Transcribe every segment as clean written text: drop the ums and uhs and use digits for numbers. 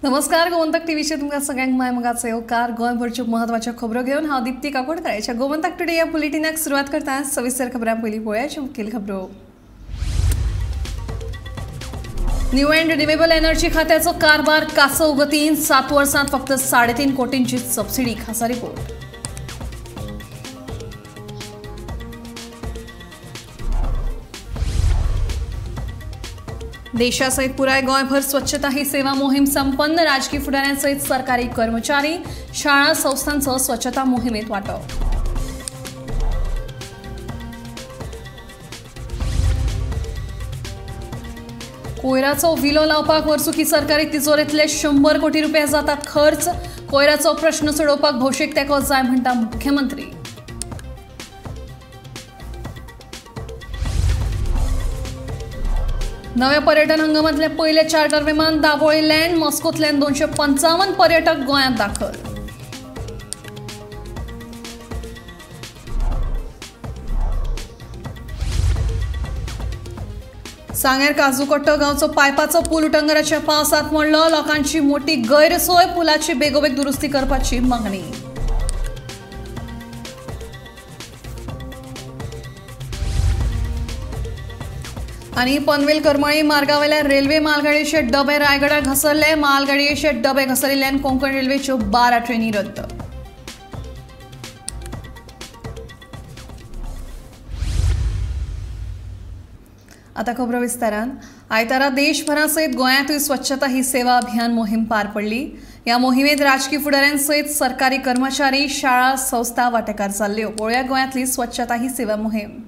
नमस्कार, गोमंतक टीव्हीचेर तुमकां सगळ्यांक माय मोगाचो येवकार। गोंयभरच्यो म्हत्वाच्यो खबरो घेवन हांव दीप्ती काकोडकर गोमंतक टुडे ह्या बुलेटिनाक सुरवात करता। सविस्तर खबरां पयलीं पळोवया मुखेल खबरो। न्यू अँड रिन्युएबल एनर्जी खात्याचो कारभार कासव गतीन, 7 वर्सांत फक्त 3.5 कोटींची सबसिडी, खासा रिपोर्ट। देशासहित पुराय गोंयभर स्वच्छता ही सेवा मोहीम संपन्न, राजकीय फुडाऱ्यांसहित सरकारी कर्मचारी, शाळा संस्थांचो स्वच्छता मोहिमेत वांटो। कोयराचो विलो लावपाक वर्सुकी सरकारी तिजोरेंतले 100 कोटी रुपया जातात खर्च, कोयराचो प्रश्न सोडोवपाक भौशीक तेंको जाय म्हणटा मुख्यमंत्री। नव्या पर्यटन हंगामांतले पयले चार्टर विमान दाबोळी लँड, मॉस्कोंतल्यान 255 पर्यटक गोंयांत दाखल। सांगेर काजूकट्टो गांवचो पायपाचो पूल उटंगराच्या पावसांत मोडलो, लोकांची मोठी गैरसोय, पुलाची बेगोबेग दुरुस्ती करपाची मागणी। आनी पनवेल करमळी मार्गावेल्या रेल्वे मालगाडयेचे डबे रायगडार घसरले, मालगाडयेचे डबे घसरिल्ल्यान कोंकण रेल्वेच्यो 12 ट्रेनी रद्द। आता खबरो विस्तारान। आयतारा देशभरासहित गोंयांतूय स्वच्छता ही सेवा अभियान मोहीम पार पडली। ह्या मोहिमेत राजकी फुडाऱ्यांसहित सरकारी कर्मचारी, शाळा संस्था वांटेकार जाल्ल्यो। पळोवया गोंयांतली स्वच्छता ही सेवा मोहीम।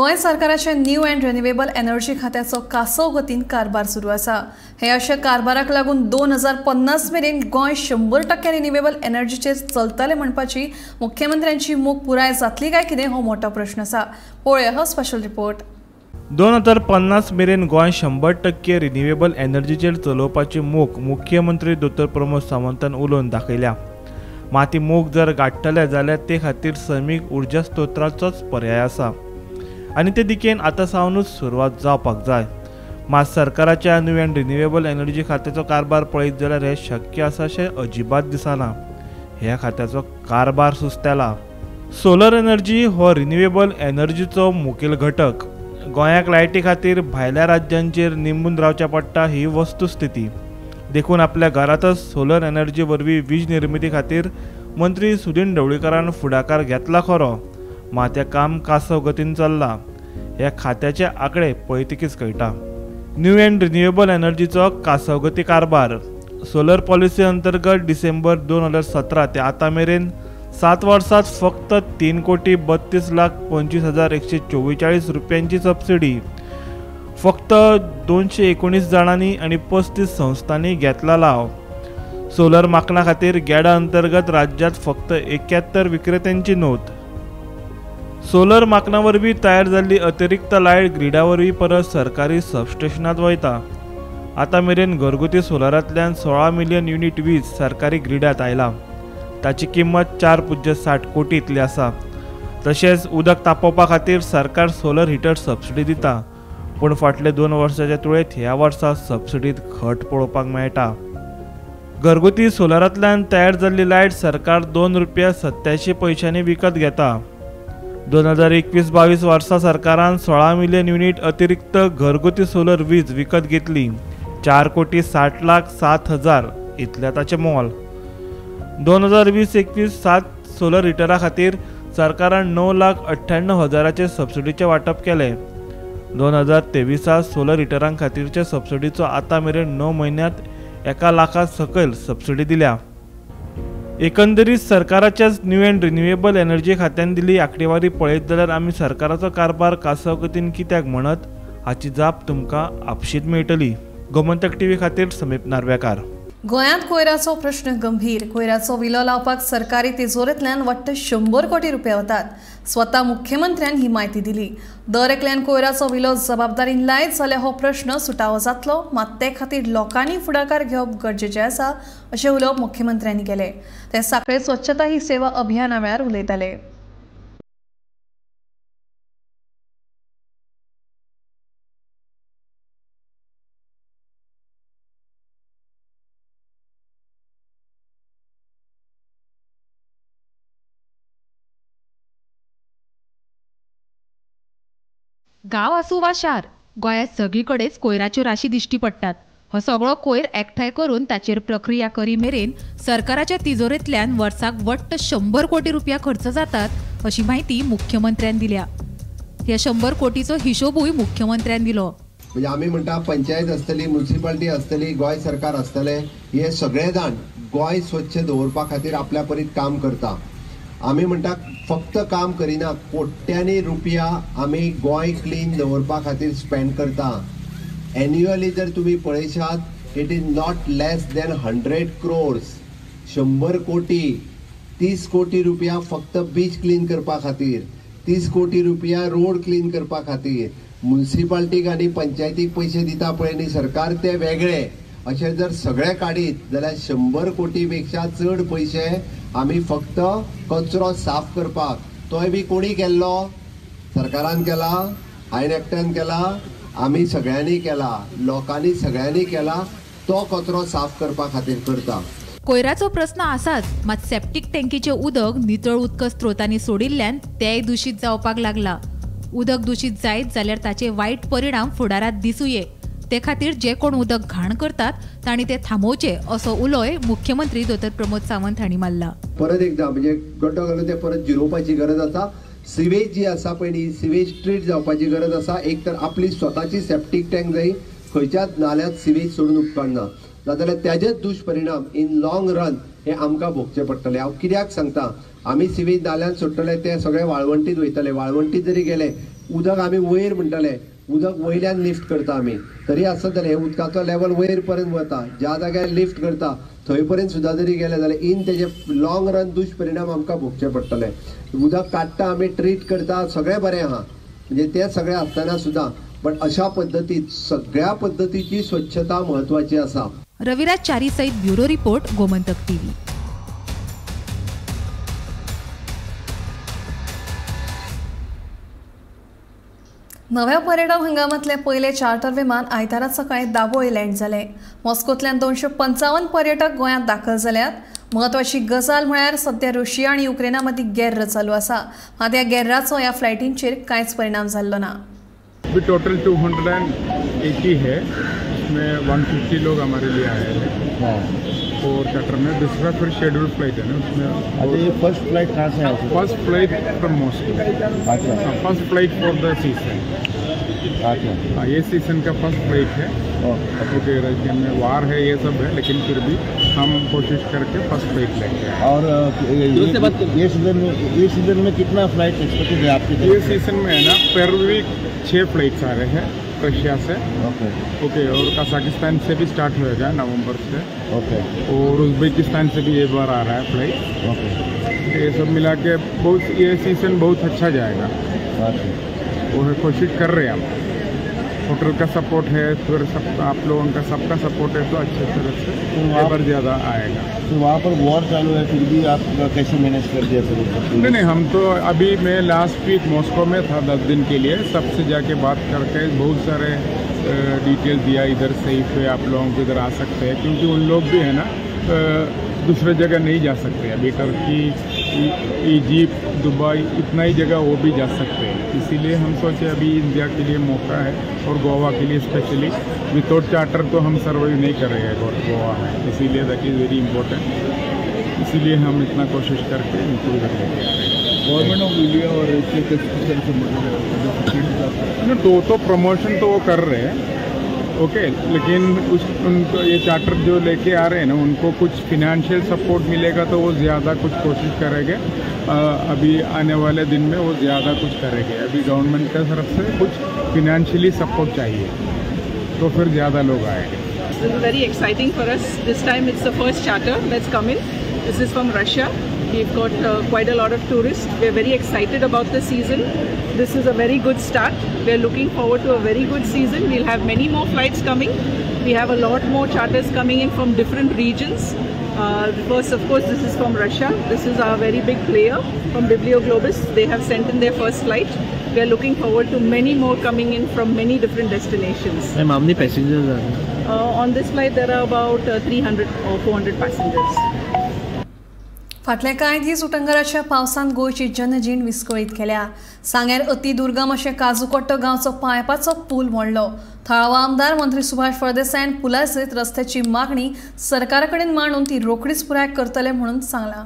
गोंय सरकाराचे न्यू अँड रिन्युएबल एनर्जी खात्याचो कासव गतीन कारभार सुरू आसा. हे अशा कारभाराक लागून 2050 मेरेन गोंय 100% रिन्युएबल एनर्जीचेर चलतले म्हणपाची मुख्यमंत्र्यांची मोख पुराय जातली काय कितें हो मोठो प्रश्न आसा. पळोवया हो स्पेशल रिपोर्ट. 2050 मेरेन गोंय 100% रिन्युएबल एनर्जीचेर चलोवपाची मोख मुख्यमंत्री डॉ. प्रमोद सावंतान उलोवन दाखयल्या. मात ही मोख जर गांठतले जाल्यार ते खातीर सैमीक उर्जा स्त्रोताचोच पर्याय आसा आनी ते दिकेन आतां सावनूच सुरवात जावपाक जाय. मात सरकाराच्या न्यू अँड रिन्युएबल एनर्जी खात्याचो कारभार पळयत जाल्यार हें शक्य आसा अशें अजिबात दिसना. ह्या खात्याचो कारभार सुस्तेला. सोलर एनर्जी हो रिन्युएबल एनर्जीचो मुखेल घटक. गोंयाक लायटी खातीर भायल्या राज्यांचेर निंबून रावचें पडटा ही वस्तुस्थिती. देखून आपल्या घरांतच सोलर एनर्जी वरवीं वीज निर्मिती खातीर मंत्री सुदिन ढवळीकारान फुडाकार घेतला खरो, मात हें काम कासव गतीन चल्लां. ह्या खात्याचे आंकडे पळयतकीच कळटा. न्यू अँड रिन्युएबल एनर्जीचो कासवगती कारभार. सोलर पॉलिसी अंतर्गत डिसेंबर 2017 ते आतां मेरेन 7 वर्सांत फक्त 3,32,25,144 रुपयांची सबसिडी फक्त 219 जाणांनी आनी 35 संस्थांनी घेतला लाव. सोलर माकना खातीर गेडा अंतर्गत राज्यांत फक्त 71 विक्रेत्यांची नोंद. सोलर माकना वरवीं तयार जाल्ली अतिरिक्त लायट ग्रिडा वरवीं परत सरकारी सबस्टेशनांत वयता. आतां मेरेन घरगुती सोलरांतल्यान 16 मिलियन युनिट वीज सरकारी ग्रिडांत आयला. ताची किंमत 4.60 कोटी इतली आसा. तशेंच उदक तापोवपा खातीर सरकार सोलर हिटर सबसिडी दिता, पूण फाटले 2 वर्साच्या तुळेंत ह्या वर्सा सबसिडीत घट पळोवपाक मेळटा. घरगुती सोलरांतल्यान तयार जाल्ली लायट सरकार 2.87 रुपया विकत घेता. 2021-22 वर्सा सरकारान 16 मिलियन युनिट अतिरिक्त घरगुती सोलर वीज विकत घेतली. 4,60,07,000 इतल्या ताचें मोल. 2020-21 7 सोलर हिटरा खातीर सरकारान 9,98,000 सबसिडीचें वांटप केलें. 2023 सोलर हिटरां खातीरचे सबसिडीचो आतां मेरेन 9 म्हयन्यांत 1 लाखा सकयल सबसिडी दिल्या. एकंदरीत सरकाराच्याच न्यू अँड रिन्युएबल एनर्जी खात्यान दिल्ली आंकडेवारी पळयत जाल्यार आमी सरकाराचो कारभार कासव गतीन कित्याक म्हणत हाची जाप तुमकां आपशींच मेळटली. गोमंतक टीव्ही खातीर समीप नार्वेकार. गोंयांत कोयराचो प्रश्न गंभीर. कोयराचो विलो लावपाक सरकारी तिजोरेंतल्यान वट्ट 100 कोटी रुपया वतात. स्वता मुख्यमंत्र्यान ही म्हायती दिली. दर एकल्यान कोयराचो विलो जबाबदारीन लायत जाल्यार हो प्रश्न सुटावो जातलो, मात ते खातीर लोकांनी फुडाकार घेवप गरजेचें आसा अशें उलोवप मुख्यमंत्र्यांनी केलें. ते सांखळे स्वच्छता ही सेवा अभियाना वेळार उलयताले. गांव आसूं वा शार, गोंयांत सगळीकडेच कोयराच्यो राशी दिश्टी पडटात. हो सगळो कोयर एकठांय करून ताचेर प्रक्रिया करी मेरेन सरकाराच्या तिजोरेंतल्यान वर्साक वट्ट 100 कोटी रुपया खर्च जातात अशी म्हायती मुख्यमंत्र्यान दिल्या. ह्या 100 कोटीचो हिशोबूय मुख्यमंत्र्यान दिलो. म्हणजे आमी म्हणटा पंचायत आसतली, म्युनिसिपालिटी आसतली, गोंय सरकार आसतलें, हे सगळे जाण गोंय स्वच्छ दवरपा खातीर आपल्या परीत काम करता. आमी म्हणटा फक्त काम करिना, कोट्यांनी रुपया आमी गोंय क्लीन दवरपा खातीर स्पेंड करता. एन्युअली जर तुमी पळयशात, it is not less than 100 crores, 100 कोटी, 30 कोटी रुपया फक्त बीच क्लीन करपा खातीर, 30 कोटी रुपया रोड क्लीन करपा खातीर, म्युनिसिपालिटीक आनी पंचायतीक पयशे दिता पळय न्ही सरकार, ते वेगळे. अशें जर सगळे काडीत जाल्यार 100 कोटी पेक्षा चड पयशे आमी फक्त कचरो साफ करपाक, तोय बी कोणी केल्लो, सरकारान केला, हांवें एकट्यान केला, आमी सगळ्यांनी केला, लोकांनी सगळ्यांनी केला, तो कचरो साफ करपा खातीर करता. कोयराचो प्रस्न आसाच, मात सेप्टीक टँकीचें उदक नितळ उदक स्त्रोतांनी सोडिल्ल्यान तेंय दुशीत जावपाक लागला. उदक दुशीत जायत जाल्यार ताचे वायट परिणाम फुडारांत दिसुये. ते खातीर जे कोण उदक घाण करतात तांणी ते थांबोवचे असो उलोय मुख्यमंत्री डॉ. प्रमोद सावंत हांणी मारला. परत एकदा म्हणजे गड्डो घालून ते परत जिरोवपाची गरज आसा. सिवेज जी आसा पळय न्ही, सिवेज ट्रीट जावपाची गरज आसा. एक तर आपली स्वताची सेप्टीक टँक जाय, खंयच्याच नाल्यात सिवेज सोडून उपकारना, नाजाल्यार त्याजेच दुष्परिणाम इन लॉंग रन हे आमकां भोगचे पडटले. हांव कित्याक सांगता, आमी सिवेज नाल्यान सोडटले ते सगळे वाळवंटीत वयतले, वाळवंटीत जरी गेले उदक आमी वयर म्हणटाले, उदक वयल्यान लिफ्ट करता आमी, तरी आसत जाल्यार हे उदकाचो लेवल वयर पर्यंत वता, ज्या जाग्यार लिफ्ट करता थंय पर्यंत सुद्दां जरी गेले जाल्यार इन तेजे लॉंग रन दुश्परिणाम आमकां भोगचे पडटले। उदक काडटा आमी, ट्रीट करता, सगळें बरें आहा, म्हणजे तें सगळें आसतना सुद्दां बट अशा पद्दतीत सगळ्या पद्दतीची स्वच्छता म्हत्वाची आसा। रविराज च्यारी सहित ब्युरो रिपोर्ट, गोमंतक टीव्ही। नव्या पर्यटन हंगामातले पयले चार्टर विमान आयतारा सकाळी दाबोळी लँड जाले। मॉस्कोंतल्यान 255 पर्यटक गोंयांत दाखल जाल्यात। म्हत्वाची गजाल म्हळ्यार सध्या रशिया आनी युक्रेना मदीं गेर्र चालू आसा, मात ह्या गेर्राचो ह्या फ्लायटींचेर कांयच परिणाम जाल्लो ना। अभी टोटल 280 है, इसमें 150 लोग हमारे लिए आए हैं और चार्टर में। दूसरा फिर शेड्यूल फ्लाइट है ना उसमें। अच्छा, ये फर्स्ट फ्लाइट कहाँ से है? First flight from Moscow. अच्छा, first flight for the season. अच्छा, हाँ, ये सीजन का फर्स्ट फ्लाइट है। ओके, रशिया में वार है, ये सब है, लेकिन फिर भी हम कोशिश करके फर्स्ट फ्लाइट लेंगे। और ये सीजन में कितना फ्लाइट एक्सपेक्टेड है आपकी? ये सीजन में है ना पर वीक 6 फ्लाइट्स आ रहे हैं रशिया से। ओके ओके, और कजाकिस्तान से भी स्टार्ट होएगा नवंबर से। ओके, और उज्बेकिस्तान से भी एक बार आ रहा है फ्लाइट। ओके, ये सब मिला के बहुत ये सीज़न बहुत अच्छा जाएगा। वो है, कोशिश कर रहे हैं हम। होटल का सपोर्ट है, फिर सब आप लोगों का सबका सपोर्ट है, तो अच्छे तरह से तो बार ज़्यादा आएगा। तो वहाँ पर वॉर चालू है, फिर भी आप कैसे मैनेज कर दिया सर? नहीं नहीं, हम तो अभी मैं लास्ट वीक मॉस्को में था 10 दिन के लिए, सबसे जाके बात करके बहुत सारे डिटेल दिया, इधर सेफ है, आप लोगों को इधर आ सकते हैं, क्योंकि उन लोग भी है ना दूसरे जगह नहीं जा सकते। अभी टर्की, इजिप्ट, दुबई, इतना ही जगह वो भी जा सकते हैं। इसीलिए हम सोचे अभी इंडिया के लिए मौका है और गोवा के लिए स्पेशली। विदाउट चार्टर तो हम सर्वाइव नहीं करेंगे गोवा में, इसीलिए that is very important. इसीलिए हम इतना कोशिश करके इनको इधर लेके आ रहे हैं। गवर्नमेंट ऑफ इंडिया और तो प्रमोशन तो वो कर रहे हैं, ओके, लेकिन उस उनको ये चार्टर जो लेके आ रहे हैं ना, उनको कुछ फिनेंशियल सपोर्ट मिलेगा तो वो ज़्यादा कुछ कोशिश करेंगे। अभी आने वाले दिन में वो ज़्यादा कुछ करेंगे। अभी गवर्नमेंट की तरफ से कुछ फिनेंशियली सपोर्ट चाहिए तो फिर ज़्यादा लोग आएंगे। This is very exciting for us. This time it's the first charter that's come in. This is from Russia. We've got quite a lot of tourists. We're very excited about the season. This is a very good start. We're looking forward to a very good season. We'll have many more flights coming. We have a lot more charters coming in from different regions. First, of course, this is from Russia. This is our very big player from Biblio Globus. They have sent in their first flight. We are looking forward to many more coming in from many different destinations. Ma'am, how many passengers are there? On this flight, there are about 300 or 400 passengers. फाटले कांय दीस उटंगराच्या पावसान गोंयची जनजीण विस्कळीत केल्या। सांग्यार अतिदुर्गम अशें काजुकोट्टो गांवचो पांयपाचो पूल मोडलो। थळावो आमदार मंत्री सुभाष फळदेसायान पुला सयत रस्त्याची मागणी सरकारा कडेन मांडून ती रोखडीच पुराय करतले म्हणून सांगलां।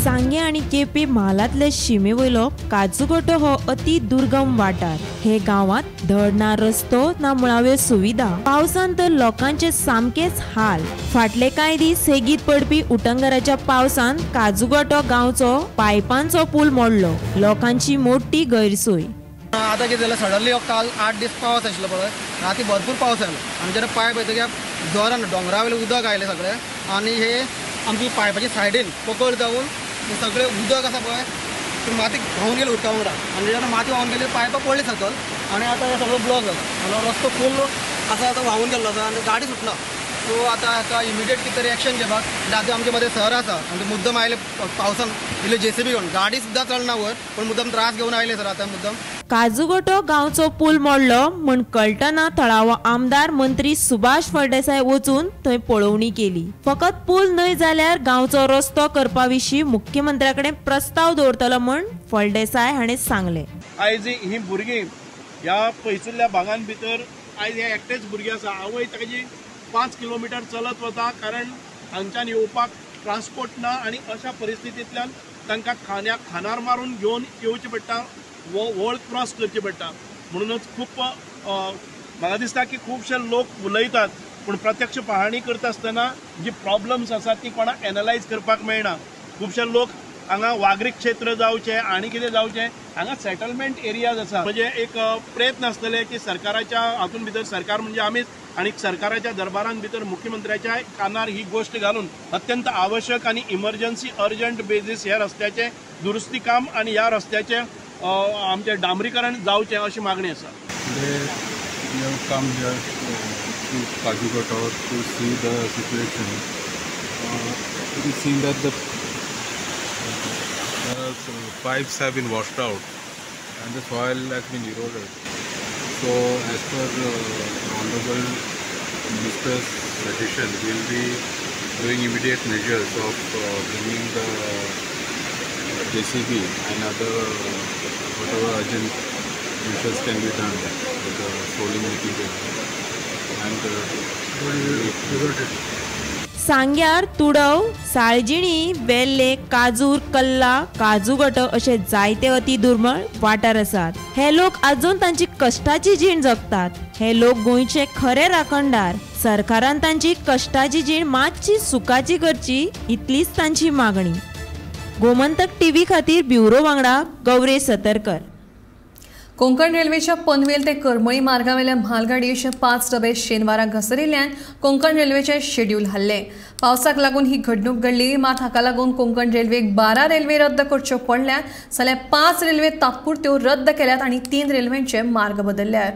सांगें आनी केपें म्हालांतले शिमे वयलो काजुगोटो हो अति दुर्गम वाठार। हे गांवांत धड ना रस्तो ना मुळाव्यो सुविधा। पावसान तर लोकांचे सामकेच हाल। फाटले कांय दीस सेगीत पडपी उटंगराच्या पावसान काजुगोटो गांवचो पायपांचो पूल मोडलो। लोकांची मोठी गैरसोय। आतां कितें जालें, सडनली काल 8 दीस पावस आशिल्लो पळय, राती भरपूर पावस आयलो आनी जेन्ना पायप येतकीर जोरान दोंगरा वयलें उदक आयलें सगळें आनी हे आमची पायपाची सायडीन पकड जावन सगळें उदक आसा पळय ते माती व्हांवन गेली उदका वांगडा आनी जेन्ना माती व्हांवन गेली पायपां पडली सकयल आनी आतां हे सगळो ब्लॉक जाला आनी रस्तो फूल आसा आतां व्हांवन गेल्लो आसा आनी गाडी सुटना। सो आतां हाका इमिडिएट कितें तरी एक्शन घेवपाक। आतां आमचे मदें सर आसा आनी मुद्दम आयले पावसान इल्ले जेसीबी घेवन, गाडी सुद्दां चलना वयर, पूण मुद्दम त्रास घेवन आयले सर आतां मुद्दम। काजुगोटो गांवचो पूल मोडलो म्हण कळटना थळावो आमदार मंत्री सुभाष फळदेसाय वचून थंय पळोवणी केली। फकत पूल न्हय जाल्यार गांवचो रस्तो करपा विशीं मुख्यमंत्र्या कडेन प्रस्ताव दवरतलो म्हण फळदेसाय हाणें सांगलें। आयज ही भुरगीं ह्या पयसुल्ल्या भागान भितर आयज हे एकटेच भुरगीं आसा, आवय ताजी 5 किलोमिटर चलत वता, कारण हांगच्यान येवपाक ट्रान्सपोर्ट ना आनी अशा परिस्थितींतल्यान तांकां खानार मारून घेवन येवचें पडटा, वळ क्रॉस करची पडटा। म्हणूनच खूब म्हाका दिसता की खुबशे लोक उलयतात पूण प्रत्यक्ष पाहणी करता आसतना जी प्रॉब्लम्स आसात ती कोणाक एनलायज करपाक मेळना. खुबशे लोक हांगा वागरी क्षेत्र जावचें आनी कितें जावचें, हांगा सेटलमेंट एरियाज आसा. म्हणजे एक प्रयत्न आसतले की सरकाराच्या हातून भितर, सरकार म्हणजे आमीच, आनी सरकाराच्या दरबारान भितर मुख्यमंत्र्याच्या कानार ही गोश्ट घालून अत्यंत आवश्यक आनी इमर्जन्सी अर्जंट बेजीस ह्या रस्त्याचें दुरुस्ती काम आनी ह्या रस्त्याचें आमचें डांबरीकरण जावचें अशी मागणी आसा. We have come here to Kajugato to see the situation. It is seen that the pipes have been washed out and the soil has been eroded. So, as per the Honorable Minister's suggestion, we will be doing immediate measures of bringing the JCB and other whatever urgent measures can be done with the soiling material and सांग्यार तुडव, साळजिणी, वेल्ले, काजूर, कल्ला, काजूगट अशे जायते अति दुर्मळ वाठार आसात. हे लोक अजून तांची कष्टाची जीण जगतात. हे लोक गोंयचे खरे राखणदार. सरकारान तांची कष्टाची जीण मातशी सुखाची करची इतलीच तांची मागणी. गोमंतक टीव्ही खातीर ब्युरो वांगडा गौरेश सतरकर. कोंकण रेल्वेच्या पनवेल ते करमळी मार्गावेल्या म्हालगाडयेचे 5 डबे शेनवारा घसरिल्ल्यान कोंकण रेल्वेचे शेड्यूल हल्ले. पावसाक लागून ही घडणूक घडली. मात हाका लागून कोंकण रेल्वेक 12 रेल्वे रद्द करच्यो पडल्यात, जाल्यार 5 रेल्वे तात्पुरत्यो रद्द केल्यात आनी 3 रेल्वेंचे मार्ग बदलल्यात.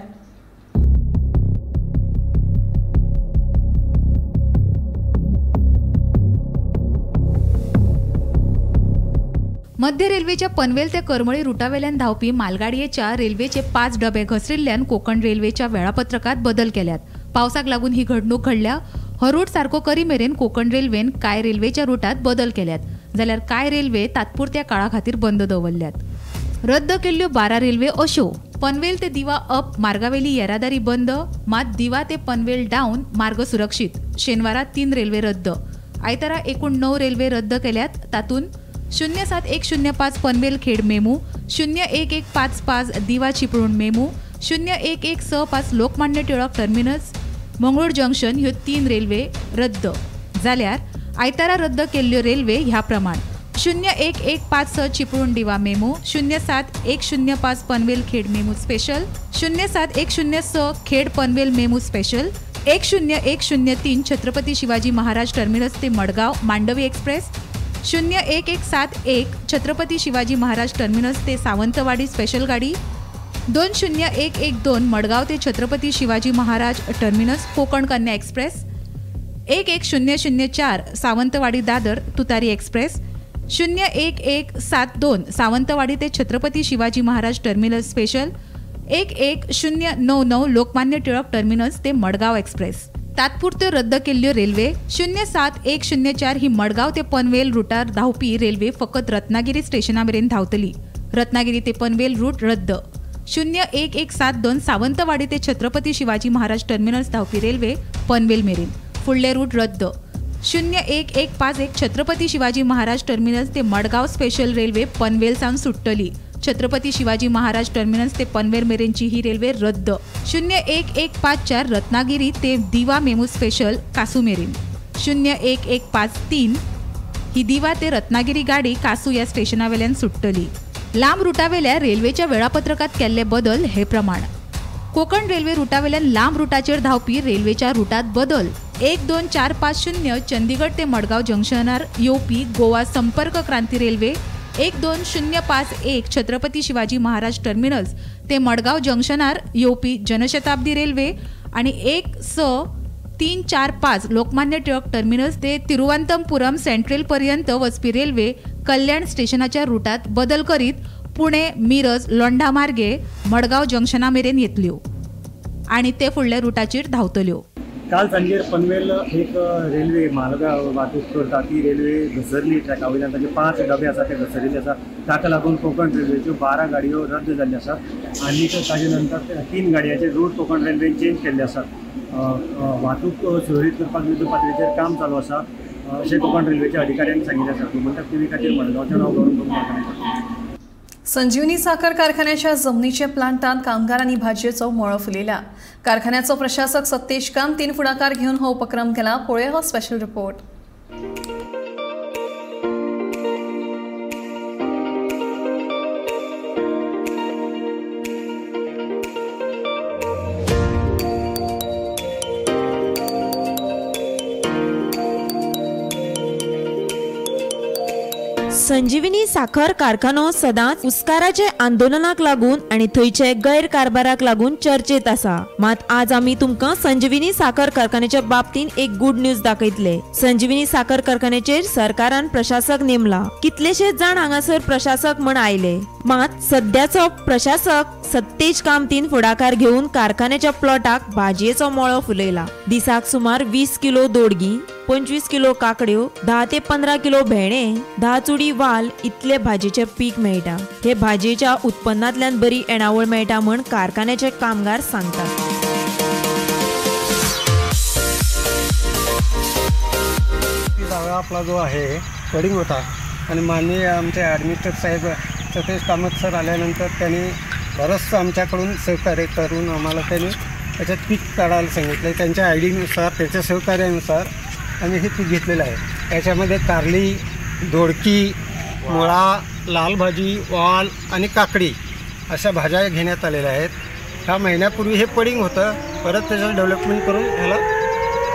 मध्य रेल्वेच्या पनवेल ते करमळी रुटावेल्यान धांवपी मालगाडयेच्या रेल्वेचे 5 डबे घसरिल्ल्यान कोंकण रेल्वेच्या वेळापत्रकात बदल केल्यात. पावसाक लागून ही घडणूक घडल्या. हो रूट सारको करी मेरेन कोंकण रेल्वेन कांय रेल्वेच्या रुटात बदल केल्यात, जाल्यार कांय रेल्वे तात्पुरत्या काळा खातीर बंद दवरल्यात. रद्द केल्ल्यो 12 रेल्वे अश्यो: पनवेल ते दिवा अप मार्गावेली येरादारी बंद, मात दिवा ते पनवेल डावन मार्ग सुरक्षीत. शेनवारा 3 रेल्वे रद्द. आयतारा एकूण 9 रेल्वे रद्द केल्यात. तातूंत 07105 Panvel Khed MEMU, 01155 Diva Chiplun MEMU, 01165 Lokmanya Tilak terminus Mangalore junction ह्यो 3 रेल्वे रद्द. जाल्यार आयतारा रद्द केल्ल्यो रेल्वे ह्या प्रमाण: 01156 Chiplun Diva MEMU, 07105 Panvel Khed MEMU special, 07106 Khed Panvel MEMU special, 10103 Chhatrapati Shivaji Maharaj terminus ते मडगांव मांडवी एक्सप्रेस, 01171 छत्रपती शिवाजी महाराज टर्मिनस ते सावंतवाडी स्पेशल गाडी, 20112 मडगांव ते Chhatrapati Shivaji Maharaj terminus Konkan Kanya express, 11004 Sawantwadi Dadar Tutari express, 01172 Sawantwadi ते Chhatrapati Shivaji Maharaj terminus special, 11099 Lokmanya Tilak terminus ते मडगांव एक्सप्रेस. तात्पुरत्यो रद्द केल्ल्यो रेल्वे 07104 ही मडगांव ते पनवेल रुटार धांवपी रेल्वे फकत रत्नागिरी स्टेशना मेरेन धांवतली. रत्नागिरी ते पनवेल रूट रद्द. 01172 सावंतवाडी ते छत्रपती शिवाजी महाराज टर्मिनस धांवपी रेल्वे पनवेल मेरेन, फुडले रूट रद्द. 01151 छत्रपती शिवाजी महाराज टर्मिनस ते मडगांव स्पेशल रेल्वे पनवेल सावन सुट्टली. छत्रपती शिवाजी महाराज टर्मिनस ते पनवेल मेरेनची ही रेल्वे रद्द. 01154 रत्नागिरी ते दिवा मेमू स्पेशल कासू मेरेन, 01153 ही दिवा ते रत्नागिरी गाडी कासू ह्या स्टेशनावेल्यान सुट्टली. लांब रुटावेल्या रेल्वेच्या वेळापत्रकात केल्ले बदल हे प्रमाण: कोकण रेल्वे रुटावेल्यान लांब रुटाचेर धांवपी रेल्वेच्या रुटात बदल. 12450 चंदीगड ते मडगांव जंक्शनार येवपी गोवा संपर्क क्रांती रेल्वे, 12051 छत्रपती शिवाजी महाराज टर्मिनस ते मडगांव जंक्शनार येवपी जनशताब्दी रेल्वे आनी 16345 लोकमान्य टिळक टर्मिनस ते तिरुवनंतपुरम सेंट्रल पर्यंत वचपी रेल्वे कल्याण स्टेशनाच्या रुटात बदल करीत पुणे मिरज लोंढा मार्गे मडगांव जंक्शना मेरेन येतल्यो आनी ते फुडल्या रुटाचेर धांवतल्यो. काल सांजेर पनवेल एक रेल्वे म्हालगा वाहतूक करता ती रेल्वे घसरली ट्रॅका वयल्यान, ताचे 5 डबे आसा ते घसरिल्ले आसा. ताका लागून कोंकण रेल्वेच्यो 12 गाडयो रद्द जाल्ल्यो आसात आनी ताजे नंतर 3 गाडयांचे रूट कोंकण रेल्वेन चेंज केल्ले आसात. वाहतूक सुरळीत करपाक युद्ध पातळेचेर काम चालू आसा अशें कोंकण रेल्वेच्या अधिकाऱ्यांनी सांगिल्लें आसा. गोमंतक टीव्ही खातीर मडगांवचें नांव गौरव. संजीवनी साखर कारखान्याच्या जमनीच्या प्लांटांत कामगारांनी भाजयेचो मळो फुलयला. कारखान्याचो प्रशासक सत्तेश कामतीन फुडाकार घेवन हो उपक्रम केला. पळोवया हो स्पेशल रिपोर्ट. संजीवनी साखर कारखानो सदांच उस्काराचे आंदोलनाक लागून आनी थंयचे गैरकारभाराक लागून चर्चेत आसा. मात आज आमी तुमकां संजीवनी साखर कारखान्याच्या बाबतींत एक गुड न्यूज दाखयतले. संजीवनी साखर कारखान्याचेर सरकारान प्रशासक नेमला. कितलेशेच जाण हांगासर प्रशासक म्हण आयले, मात सद्याचो प्रशासक सत्तेज कामतीन फुडाकार घेवन कारखान्याच्या प्लॉटाक भाजयेचो मळो फुलयला. दिसाक सुमार 20 किलो दोडगी, 25 किलो काकड्यो, 10 ते 15 किलो भेणे, 10 चुडी वाल इतले भाजयेचे पीक मेळटा. हे भाजयेच्या उत्पन्नांतल्यान बरी येणावळ मेळटा म्हण कारखान्याचे कामगार सांगतात. जागा आपला जो आहे पडिंग होता आणि माननीय आमचे ॲडमिनिस्ट्रेटर साहेब सतेज कामत सर आल्यानंतर त्यांनी बरंचसं आमच्याकडून सहकार्य करून आम्हाला त्यांनी त्याच्यात पीक काढायला सांगितलं. त्यांच्या आयडीनुसार, त्याच्या सहकार्यानुसार आम्ही हे पीक घेतलेलं आहे. त्याच्यामध्ये कारली, दोडकी, मुळा, लाल भाजी, वाल आणि काकडी अशा भाज्या घेण्यात आलेल्या आहेत. ह्या महिन्यापूर्वी हे पडिंग होतं, परत त्याचं डेव्हलपमेंट करून ह्याला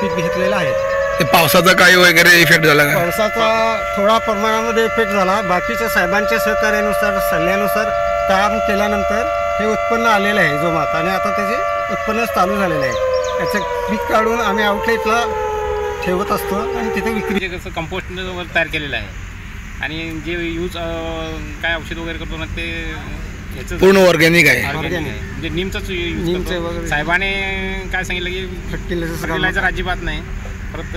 पीक घेतलेलं आहे. ते पावसाचा काही वगैरे इफेक्ट झाला का? पावसाचा थोडा प्रमाणामध्ये इफेक्ट झाला. बाकीच्या साहेबांच्या सहकार्यानुसार, सल्ल्यानुसार काम केल्यानंतर हे उत्पन्न आलेलं आहे जोमात आणि आता त्याचे उत्पन्न चालू झालेलं आहे. याचं पीक काढून आम्ही आउटलेटला ठेवत असतो आणि तिथे विक्री कसं कंपोस्ट तयार केलेलं आहे आणि जे यूज काय औषध वगैरे करतो ना ते पूर्ण ऑर्गॅनिक आहे. म्हणजे नीमचाच यूज करतो. साहेबाने काय सांगितलं की फर्टिलायझर अजिबात नाही, परत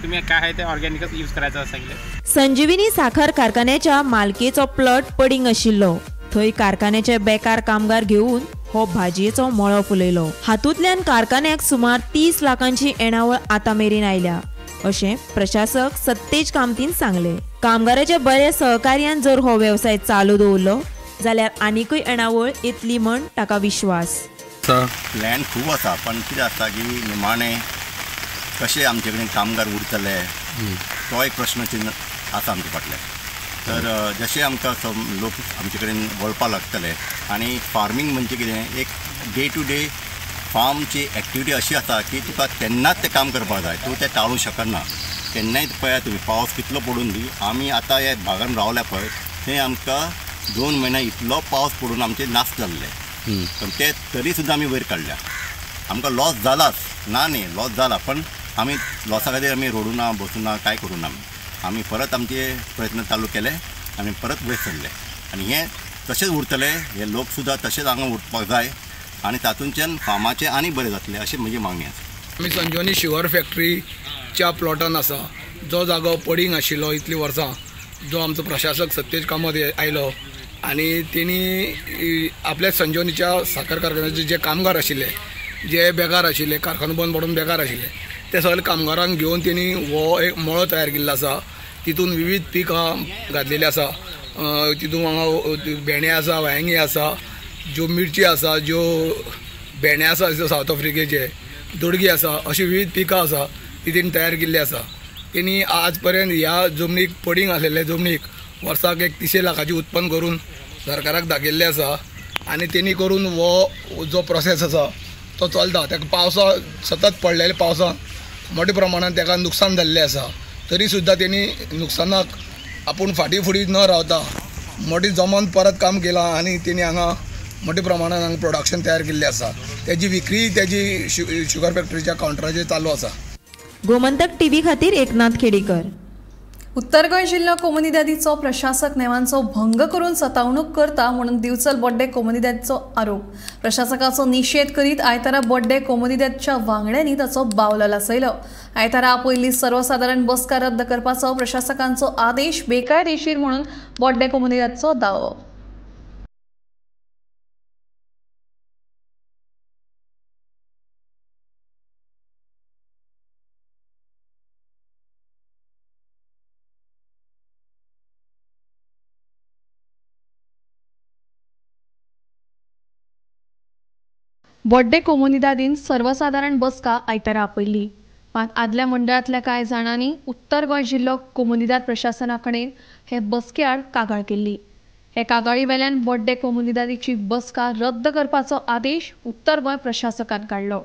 तुम्ही काय आहे ते ऑर्गॅनिकच यूज करायचं सांगितलं. संजीवनी साखर कारखान्याच्या मालकेचो प्लॉट पडिंग आशिल्लो. थंय कारखान्याचे बेकार कामगार घेवन हो भाजयेचो मळो फुलयलो. हातूंतल्यान कारखान्याक सुमार 30 लाखांची येणावळ आतां मेरेन आयल्या अशें प्रशासक सत्तेज कामतीन सांगलें. कामगाराच्या बऱ्या सहकार्यान जर हो वेवसाय चालू दवरलो जाल्यार आनीकय येणावळ येतली म्हण ताका विश्वास. प्लॅन खूब आसा, पण कितें आसता की निमाणें कशें आमचे कडेन कामगार उरतले तो एक प्रश्न चिन्ह आसा आमचे फाटल्यान. तर जशें आमकां लोक आमचे कडेन वळपाक लागतले आनी फार्मींग म्हणजे कितें एक डे टू डे फार्मची एक्टिविटी अशी आसा की तुका तेन्नाच तें काम करपाक जाय, तूं तें टाळूंक शकना. केन्नाय पळयात तुमी पावस कितलो पडून दी, आमी आतां ह्या भागान रावल्या पळय थंय आमकां 2 म्हयने इतलो पावस पडून आमचे नाश जाल्ले, पण ते तरी सुद्दां आमी वयर काडल्या. आमकां लॉस जालाच ना न्ही, लॉस जाला, पण आमी लॉसा खातीर आमी रडूं ना, बसूं ना, कांय करूं ना. आमी परत आमचे प्रयत्न चालू केले आनी परत वयर सरले आनी हें तशेंच उरतलें. हे लोक सुद्दां तशेंच हांगा उरपाक जाय आनी तातूंतल्यान फार्माचें आनी बरें जातलें अशें म्हजी मागणी आसा. आमी संजीवनी शुगर फॅक्टरीच्या प्लॉटान आसा, जो जागो पडींग आशिल्लो इतलीं वर्सां, जो आमचो प्रशासक सत्तेज कामत आयलो आनी तेणी आपल्या संजीवनीच्या साखर कारखान्याचे जे कामगार आशिल्ले, जे बेकार आशिल्ले, कारखानो बंद पडून बेकार आशिल्ले, ते सगळे कामगारांक घेवन तेणी हो एक मळो तयार केल्लो आसा. तितून विविध पिकां घातलेली आसा. तितून हांगा भेंडे आसा, वांयगी आसा, ज्यो मिरची आसा, ज्यो भेंडे आसा सावथ आफ्रिकेचे, दोडगी आसा, अशी विविध पिकां आसा ती तेणी तयार केल्ली आसा. तेणी आज पर्यंत ह्या जमनीक पडींग आसलेल्या जमनीक वर्साक एक 30 लाखाचें उत्पन्न करून सरकाराक दाखयल्लें आसा आनी तेणी करून हो जो प्रोसेस आसा तो चलता. ताका पावसा सतत पडलेल्या पावसान मोठ्या प्रमाणान ताका नुकसान जाल्लें आसा, तरी सुद्दां तेणी नुकसानाक आपूण फाटीं फुडें न रावता मोठी जमोन परत काम केलां आनी तेणी हांगा मोठ्या प्रमाणान हांगा प्रोडक्शन तयार केल्लें आसा. तेजी विक्री तेजी शुगर फॅक्टरीच्या कावंटराचेर चालू आसा. गोमंतक टीव्ही खातीर एकनाथ खेडेकर. उत्तर गोंय जिल्लो कोमुनिदादीचो प्रशासक नेमांचो भंग करून सतावणूक करता म्हणून दिवचल बोड्डे कोमुनिदादीचो आरोप. प्रशासकाचो निशेध करीत आयतारा बोड्डे कोमुनिदादच्या वांगड्यांनी ताचो बावलो लासयलो. आयतारा आपयल्ली सर्वसादारण बसका रद्द करपाचो प्रशासकांचो आदेश बेकायदेशीर म्हणून बोड्डे कोमुनिदादचो दावो. बोड्डे कोमुनिदादीन सर्वसादारण बसका आयतारा आपयल्ली. मात आदल्या मंडळांतल्या कांय जाणांनी उत्तर गोंय जिल्लो कोमुनिदाद प्रशासना कडेन हे बसके आड कागाळ केल्ली. हे कागाळी वेल्यान बोड्डे कोमुनिदादीची बसका रद्द करपाचो आदेश उत्तर गोंय प्रशासकान काडलो.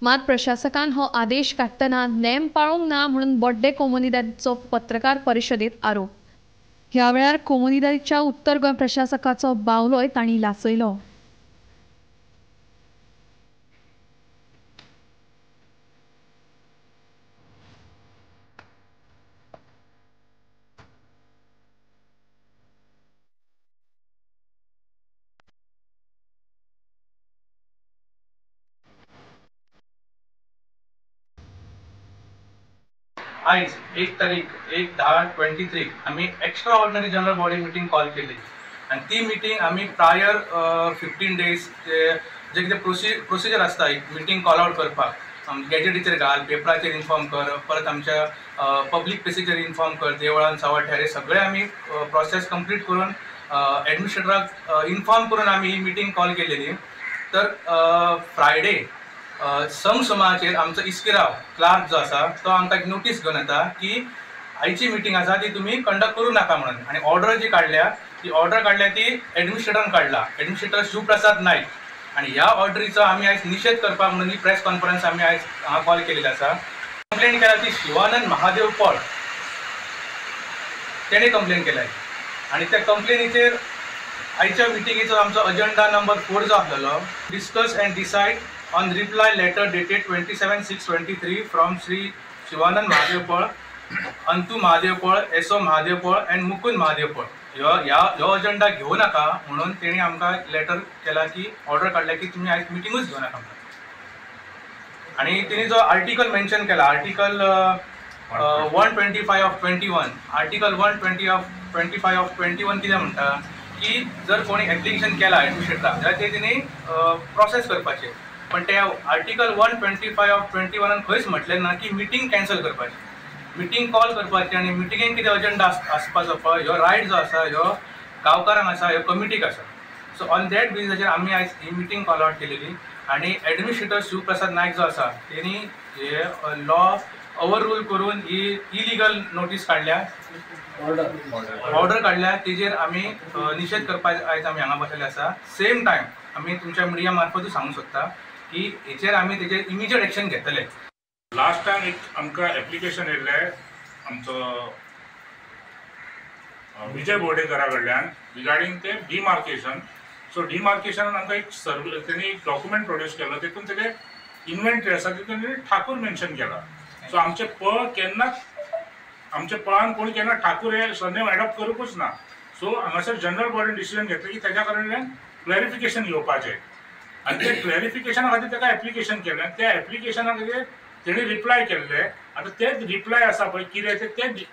मात प्रशासकान हो आदेश काडटना नेम पाळूंक ना म्हणून बोड्डे कोमुनिदादीचो पत्रकार परिशदेंत आरोप. ह्या वेळार कोमुनिदादीच्या उत्तर गोंय प्रशासकाचो बावलोय तांणी लासयलो. आयज 1 तारीख 1/10/23 आमी extra ordinary general body meeting call केली आनी ती मिटींग आमी प्रायर 15 डेज जे कितें प्रोसिजर आसता एक मिटींग कॉल आवट करपाक, गॅजेटीचेर घाल, पेपराचेर इन्फॉर्म कर, परत आमच्या पब्लीक प्लेसीचेर इन्फॉर्म कर, देवळान सावड्ड्यार, हे सगळे आमी प्रोसेस कंप्लीट करून एडमिनिस्ट्रेटराक इन्फॉर्म करून आमी ही मिटींग कॉल केलेली. तर फ्रायडे सुमाराचेर आमचो इस्किराव क्लार्क जो आसा तो आमकां एक नोटीस घेवन येता की आयची मिटींग आसा ती तुमी कंडक्ट करूं नाका म्हणून. आनी ऑर्डर जी काडल्या ती ऑर्डर काडल्या ती एडमिनिस्ट्रेटरान काडला, एडमिनिस्ट्रेटर शिवप्रसाद नायक. आनी ह्या ऑर्डरीचो आमी आयज निशेध करपाक म्हणून ही प्रेस कॉन्फरन्स आमी आयज हांगा कॉल केलेली आसा. कंप्लेन केल्या ती शिवानंद महादेव पळ तेणें कंप्लेन केल्या आनी त्या कंप्लेनीचेर आयच्या मिटिंगेचो आमचो अजेंडा नंबर 4 जो आसलेलो, discuss and decide on reply letter dated 27/6/23 from Shri Shivanand Mahadev Pal, Antu Mahadev Pal, S O Mahadev Pal and Mukund Mahadev Pal, ह्यो अजेंडा घेवं नाका म्हणून तेणी आमकां लेटर केला की ऑर्डर काडल्या की तुमी आयज मिटिंगूच घेवं नाका म्हणून. आनी तेणी जो आर्टिकल मेन्शन केला, आर्टिकल 125 of 21, आर्टिकल 125 of 21 कितें म्हणटा की जर कोणी एप्लिकेशन केला एडमिनिस्ट्रेटराक जाल्यार ते तेणी प्रोसेस करपाचें. पण त्या आर्टिकल 125 ऑफ 21 खंयच म्हटलें ना की मिटींग कॅन्सल करपाची, मिटींग कॉल करपाची आनी मिटिंगेन कितें अजेंडा आसपाचो पळय ह्यो रायट जो आसा ह्यो गांवकारांक आसा, ह्यो कमिटीक आसा. सो ऑन that बेजीसाचेर आमी आयज ही मिटींग कॉल आवट केलेली आनी एडमिनिस्ट्रेटर शिवप्रसाद नायक जो आसा तेणी हे लॉ ओवर रूल करून ही इलिगल नोटीस काडल्या, ऑर्डर काडल्या, तेजेर आमी निशेध करपाक आयज आमी हांगा बसलेले आसा. सेम टायम आमी तुमच्या मिडिया मार्फतूय सांगूंक सोदता की हेचेर आमी तेजेर इमिजिएट एक्शन घेतले. लास्ट टायम एक आमकां एप्लिकेशन येयल्लें आमचो विजय बोर्डेकरा कडल्यान रिगार्डींग ते डिमार्केशन. सो डिमार्केशनान आमकां एक सर्वे तेणी एक डॉक्युमेंट प्रोड्यूस केलो, तितून तेजे इन्व्हेंटरी आसा तितून तेणी ठाकूर मेन्शन केला. सो आमचे पळ केन्नाच आमच्या पळान कोणी केन्ना ठाकूर हे सरनेम एडॉप्ट करूंकूच ना. सो हांगासर जनरल बॉडीन डिसिजन घेतलें की तेज्या कडल्यान क्लॅरिफिकेशन घेवपाचें आनी ते क्लॅरिफिकेशना खातीर ताका एप्लिकेशन केलें आनी त्या एप्लिकेशना खातीर तेणी रिप्लाय केल्ले. आतां तेच रिप्लाय आसा पळय कितें तें ते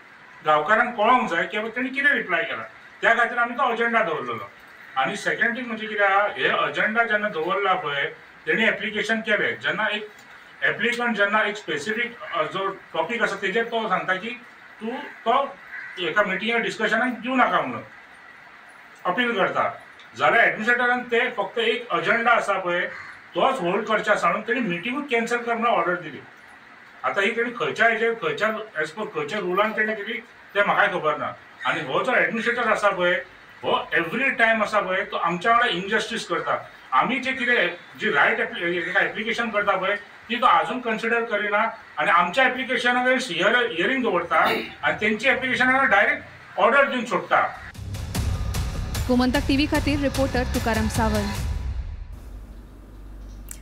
गांवकारांक कळोंक जाय की तेणी कितें रिप्लाय केला, त्या खातीर आमी तो अजेंडा दवरलेलो. आनी सेकंड थींग म्हणजे कितें आहा, हे अजेंडा जेन्ना दवरला पळय तेणी एप्लिकेशन केलें, जेन्ना एक एप्लिकंट जेन्ना एक स्पेसिफीक जो टॉपीक आसा तेजेर तो सांगता की तूं तो एका मिटिंगाक डिस्कशनाक दिवं नाका म्हणून अपील करता, जाल्यार एडमिनिस्ट्रेटरान ते फक्त एक अजेंडा आसा पळय तोच होल्ड करचे आसा म्हणून तेणी मिटिंगूच कॅन्सल कर म्हणून ऑर्डर दिली. आतां ही तेणी खंयच्या हेजेर खंयच्या एज पर खंयच्या रुलान तेणें केली तें म्हाकाय खबर ना. आनी हो जो एडमिनिस्ट्रेटर आसा पळय हो एवरी टायम आसा पळय तो आमच्या वांगडा इनजस्टीस करता. आमी जे कितें जी रायट एप्लिकेशन करता पळय ती तो आजून कन्सिडर करिना आनी आमच्या एप्लिकेशना हियरींग दवरता आनी तेंची एप्लिकेशनाक डायरेक्ट ऑर्डर दिवन सोडटा. गोमंतक टीव्ही खातीर रिपोर्टर तुकाराम सावंत.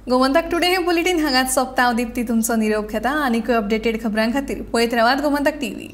गोमंतक टुडे हे बुलेटिन हांगाच सोंपता. हांव दीप्ती तुमचो निरोप घेता. आनीकूय अपडेटेड खबरां खातीर पळयत रावात गोमंतक टीव्ही.